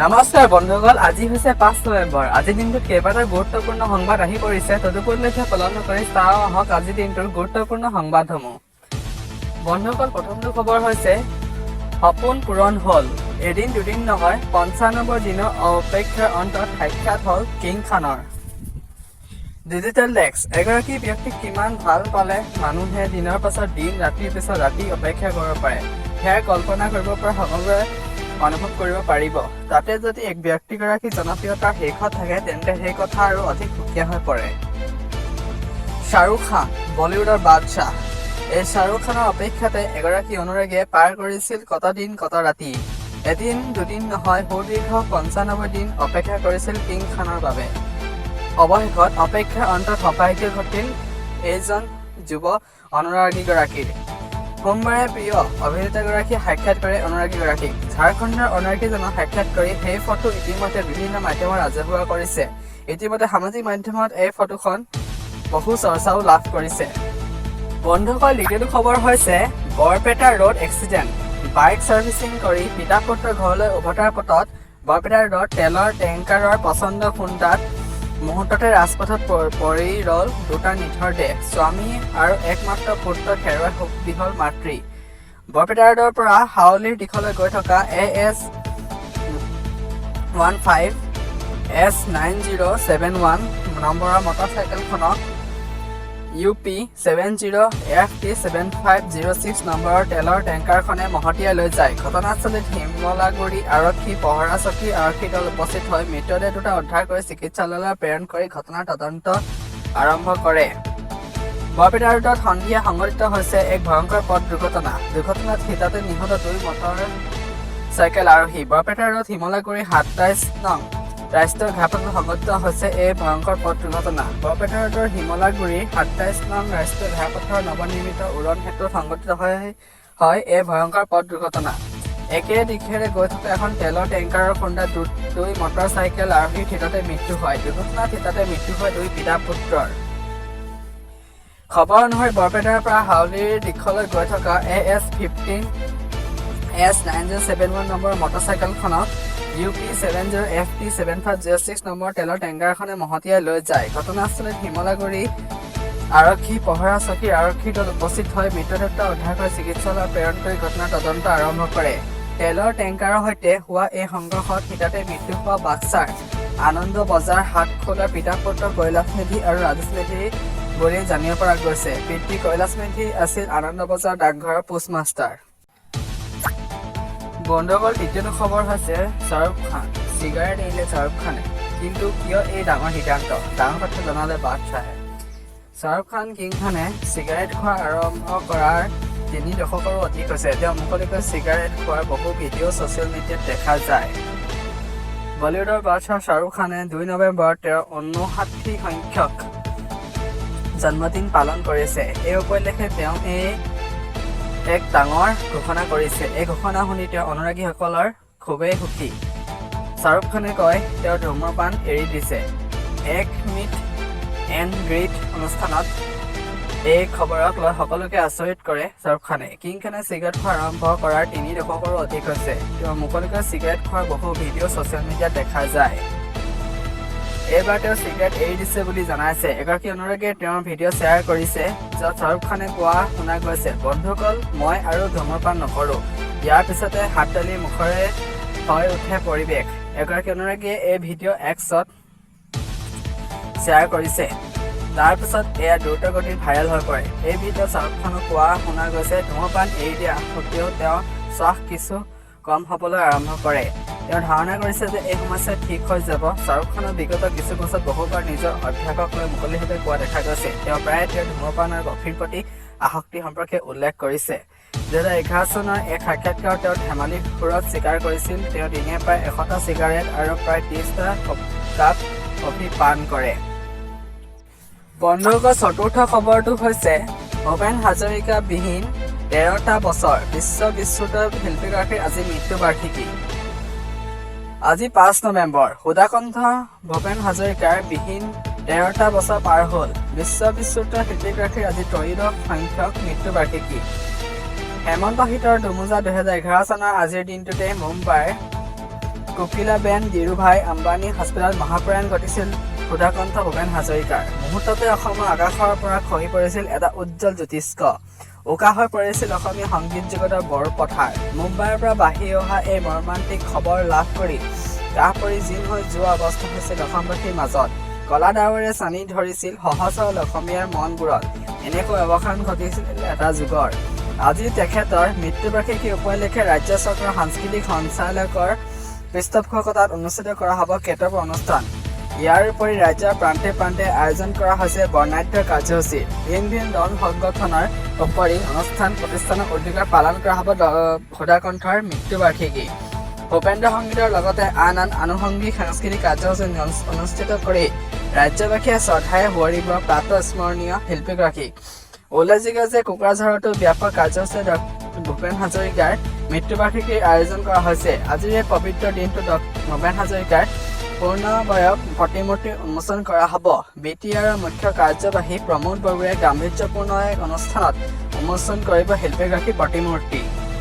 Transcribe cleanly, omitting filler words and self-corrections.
নমস্কাৰ বন্ধুসকল, আজি হৈছে 5 নৱেম্বৰ। আজিৰ দিনটোত কেইবাটাও গুৰুত্বপূৰ্ণ সংবাদ আহি পৰিছে। তদুপৰি লক্ষ্য পালন কৰি চাওঁ আহক আজিৰ দিনটোৰ গুৰুত্বপূৰ্ণ সংবাদসমূহ। বন্ধুসকল, প্ৰথমটো খবৰ হৈছে সপোন পূৰণ হ'ল। এদিন দুদিন নহয়, 95 দিনৰ অপেক্ষাৰ অন্তত সাক্ষাৎ হ'ল কিং খানৰ। ডিজিটেল ডেস্ক, এগৰাকী ব্যক্তিক কিমান ভাল পালে মানুহে দিনৰ পাছত দিন, ৰাতিৰ পিছত ৰাতি অপেক্ষা কৰিব পাৰে, সেয়া কল্পনা কৰিব পৰা সকলোৱে অনুভৱ কৰিব পাৰিব। তাতে যদি এক ব্যক্তিগৰাকী জনপ্ৰিয়তাৰ শীৰ্ষত থাকে, তেন্তে সেই কথা আৰু অধিক সুকীয়া হৈ পৰে। শ্বাহৰুখ খান বলিউডৰ বাদশ্বাহ। এই শ্বাহৰুখ খানৰ অপেক্ষাতে এগৰাকী অনুৰাগীয়ে পাৰ কৰিছিল কত দিন কত ৰাতি। এদিন দুদিন নহয়, সুদীৰ্ঘ 95 দিন অপেক্ষা কৰিছিল কিং খানৰ বাবে। অৱশেষত অপেক্ষাৰ অন্তত সৌভাগ্য ঘটিল এইজন যুৱ অনুৰাগীগৰাকীৰ। সোমবাৰে প্ৰিয় অভিনেতাগৰাকীয়ে সাক্ষাৎ কৰে অনুৰাগীগৰাকীক। ঝাৰখণ্ডৰ অনুৰাগীজনক সাক্ষাৎ কৰি সেই ফটো ইতিমধ্যে বিভিন্ন মাধ্যমত ৰাজহুৱা কৰিছে। ইতিমধ্যে সামাজিক মাধ্যমত এই ফটোখন বহু চৰ্চাও লাভ কৰিছে। বন্ধুসকল, দ্বিতীয়টো খবৰ হৈছে Barpeta road accident. Bike servicing কৰি পিতা পুত্ৰ ঘৰলৈ উভতাৰ পথত বৰপেটা ৰোডত তেলৰ টেংকাৰৰ প্ৰচণ্ড খুন্দাত মুহূৰ্ততে ৰাজপথত পৰি ৰ'ল দুটা নিথৰ দেহ। স্বামী আৰু একমাত্ৰ পুত্ৰক হেৰুৱাই শোকবিহ্বল মাতৃ। বৰপেটা ৰোডৰ পৰা হাউলিৰ দিশলৈ গৈ থকা AS 15 S 9071 নম্বৰৰ মটৰচাইকেলখনক UP 70 FT 7506 নম্বৰৰ তেলৰ টেংকাৰখনে মহতিয়াই লৈ যায়। ঘটনাস্থলীত শিমলাগুৰি আৰক্ষী পহৰা চকীৰ আৰক্ষী দল উপস্থিত হৈ মৃতদেহ দুটা উদ্ধাৰ কৰি চিকিৎসালয়লৈ প্ৰেৰণ কৰি ঘটনাৰ তদন্ত আৰম্ভ কৰে। বৰপেটা ৰোডত সন্ধিয়া সংঘটিত হৈছে এক ভয়ংকৰ পথ দুৰ্ঘটনা। দুৰ্ঘটনাত থিতাতে নিহত দুই মটৰ চাইকেল আৰোহী। বৰপেটা ৰোড শিমলাগুৰি 27 নং ৰাষ্ট্ৰীয় ঘাইপথত সংঘটিত হৈছে এই ভয়ংকৰ পথ দুৰ্ঘটনা। বৰপেটা ৰোডৰ শিমলাগুৰিৰ 27 নং ৰাষ্ট্ৰীয় ঘাইপথৰ নৱনিৰ্মিত উৰণ সেতুত সংঘটিত হয় এই ভয়ংকৰ পথ দুৰ্ঘটনা। একে দিশেৰে গৈ থকা এখন তেলৰ টেংকাৰৰ খুন্দাত দুই মটৰ চাইকেল আৰোহীৰ থিতাতে মৃত্যু হয়। দুৰ্ঘটনাত থিতাতে মৃত্যু হয় দুই পিতা পুত্ৰৰ। খবৰ অনুসৰি বৰপেটাৰ পৰা হাউলিৰ দিশলৈ গৈ থকা AS 15 S 9071 নম্বৰ মটৰচাইকেলখনক UP 70 FT 7506 number তেলৰ টেংকাৰখনে মহতিয়াই লৈ যায়। ঘটনাস্থলীত শিমলাগুৰি আৰক্ষী পহৰা চকীৰ আৰক্ষীৰ দল উপস্থিত হৈ মৃতদেহ উদ্ধাৰ কৰি চিকিৎসালয়ত প্ৰেৰণ কৰি ঘটনাৰ তদন্ত আৰম্ভ কৰে। তেলৰ টেংকাৰৰ সৈতে হোৱা এই সংঘৰ্ষত থিতাতে মৃত্যু হোৱা বাক্সাৰ আনন্দ বজাৰ হাটখোলাৰ পিতা পুত্ৰ কৈলাশ মেধি আৰু ৰাজেশ মেধি বুলি জানিব পৰা গৈছে। পিতৃ কৈলাশ মেধি আছিল আনন্দ বজাৰ ডাকঘৰৰ পোষ্টমাষ্টাৰ। বন্ধুসকল, তৃতীয়টো খবৰ হৈছে শ্বাহৰুখ খান চিগাৰেট এৰিলে শ্বাহৰুখ খানে, কিন্তু কিয় এই ডাঙৰ সিদ্ধান্ত? ডাঙৰ কথা জনালে বাদশ্বাহে। শ্বাহৰুখ খান কিং খানে চিগাৰেট খোৱা আৰম্ভ কৰাৰ 3 দশকৰো অধিক হৈছে। তেওঁ মুকলিকৈ চিগাৰেট খোৱাৰ বহু ভিডিঅ' ছ'চিয়েল মিডিয়াত দেখা যায়। বলিউডৰ বাদশ্বাহ শ্বাহৰুখ খানে 2 নৱেম্বৰত তেওঁৰ 59 সংখ্যক জন্মদিন পালন কৰিছে। এই উপলক্ষে তেওঁ এই এক ডাঙৰ ঘোষণা কৰিছে। এই ঘোষণা শুনি তেওঁৰ অনুৰাগীসকলৰ খুবেই সুখী। শ্বাহৰুখ খানে কয়, তেওঁ ধূমপান এৰি দিছে। এক মিট এণ্ড গ্ৰীট অনুষ্ঠানত এই খবৰক লৈ সকলোকে আচৰিত কৰে শ্বাহৰুখ খানে। কিং খানে চিগাৰেট খোৱা আৰম্ভ কৰাৰ 3 দশকৰো অধিক হৈছে। তেওঁ মুকলিকৈ চিগাৰেট খোৱাৰ বহু ভিডিঅ' ছ'চিয়েল মিডিয়াত দেখা যায়। এইবাৰ তেওঁ চিগাৰেট এৰি দিছে বুলি জনাইছে। এগৰাকী অনুৰাগীয়ে তেওঁৰ ভিডিঅ' শ্বেয়াৰ কৰিছে, য'ত শ্বাহৰুখ খানে কোৱা শুনা গৈছে, "বন্ধুসকল, মই আৰু ধূমপান নকৰোঁ।" ইয়াৰ পিছতে হাততালি মুখৰে হৈ উঠে পৰিৱেশ। এগৰাকী অনুৰাগীয়ে এই ভিডিঅ' এক্সত শ্বেয়াৰ কৰিছে। তাৰ পিছত এয়া দ্ৰুতগতিত ভাইৰেল হৈ পৰে। এই ভিডিঅ'ত শ্বাহৰুখ খানক কোৱা শুনা গৈছে, ধূমপান এৰি দিয়া সত্ত্বেও তেওঁৰ শ্বাস কিছু কম হ'বলৈ আৰম্ভ কৰে। তেওঁ ধাৰণা কৰিছে যে এই সমস্যা ঠিক হৈ যাব। শ্বাহৰুখ খানক বিগত কিছু বছৰত বহুবাৰ নিজৰ অভ্যাসক লৈ মুকলিভাৱে কোৱা দেখা গৈছে। তেওঁ প্ৰায়ে তেওঁৰ ধূমপান আৰু কফিৰ প্ৰতি আসক্তি সম্পৰ্কে উল্লেখ কৰিছে। 2011 চনৰ এক সাক্ষাৎকাৰত তেওঁ ধেমালিৰ সুৰত স্বীকাৰ কৰিছিল, তেওঁ দিনে প্ৰায় 100টা চিগাৰেট আৰু প্ৰায় 30টা কাপ কফি পান কৰে। বন্ধুসকল, চতুৰ্থ খবৰটো হৈছে ভূপেন হাজৰিকা বিহীন 13টা বছৰ। বিশ্ববিশ্ৰুত শিল্পীগৰাকীৰ আজি মৃত্যু বাৰ্ষিকী। আজি 5 নৱেম্বৰ। সুধাকণ্ঠ ভূপেন হাজৰিকাৰ বিহীন 13টা বছৰ পাৰ হ'ল। বিশ্ববিশ্ৰুত শিল্পীগৰাকীৰ আজি ত্ৰয়োদশ সংখ্যক মৃত্যু বাৰ্ষিকী। হেমন্ত শীতৰ দোমোজা 2011 চনৰ আজিৰ দিনটোতে মুম্বাইৰ কোকিলাবেন ধীৰুভাই আম্বানী হস্পিতালত মহাপ্ৰয়াণ ঘটিছিল সুধাকণ্ঠ ভূপেন হাজৰিকাৰ। মুহূৰ্ততে অসমৰ আকাশৰ পৰা খহি পৰিছিল এটা উজ্জ্বল জ্যোতিষ্ক। উকা হৈ পৰিছিল অসমীয়া সংগীত জগতৰ বৰপথাৰ। মুম্বাইৰ পৰা বাঢ়ি অহা এই মৰ্মান্তিক খবৰ লাভ কৰি কাহ পৰি জীণ হৈ যোৱা অৱস্থা হৈছিল অসমবাসীৰ মাজত। কলা ডাৱৰে ছানি ধৰিছিল সহজ সৰল অসমীয়াৰ মনবোৰত। এনেকৈ অৱসান ঘটিছিল এটা যুগৰ। আজি তেখেতৰ মৃত্যুবাৰ্ষিকী উপলক্ষে ৰাজ্য চৰকাৰৰ সাংস্কৃতিক সঞ্চালকৰ পৃষ্ঠপোষকতাত অনুষ্ঠিত কৰা হ'ব কেতবোৰ অনুষ্ঠান। ইয়াৰ উপৰি ৰাজ্যৰ প্ৰান্তে প্ৰান্তে আয়োজন কৰা হৈছে বৰ্ণাঢ্য কাৰ্যসূচী। ভিন ভিন দল সংগঠনৰ উপৰি অনুষ্ঠান প্ৰতিষ্ঠানৰ উদ্যোগত পালন কৰা হ'ব সুধাকণ্ঠৰ মৃত্যুবাৰ্ষিকী। ভূপেন্দ্ৰ সংগীতৰ লগতে আন আন আনুষংগিক সাংস্কৃতিক কাৰ্যসূচী অনুষ্ঠিত কৰি ৰাজ্যবাসীয়ে শ্ৰদ্ধাৰে সোঁৱৰিব প্ৰাতঃস্মৰণীয় শিল্পীগৰাকীক। উল্লেখযোগ্য যে কোকৰাঝাৰতো ব্যাপক কাৰ্যসূচীৰে ভূপেন হাজৰিকাৰ মৃত্যুবাৰ্ষিকীৰ আয়োজন কৰা হৈছে। আজিৰ এই পবিত্ৰ দিনটোত ভূপেন হাজৰিকাৰ পূৰ্ণবয়স প্ৰতিমূৰ্তি উন্মোচন কৰা হ'ব। বিটিআৰৰ মুখ্য কাৰ্যবাহী প্ৰমোদ বড়োৱে গাম্ভীৰ্যপূৰ্ণ এক অনুষ্ঠানত উন্মোচন কৰিব শিল্পীগৰাকীৰ প্ৰতিমূৰ্তি।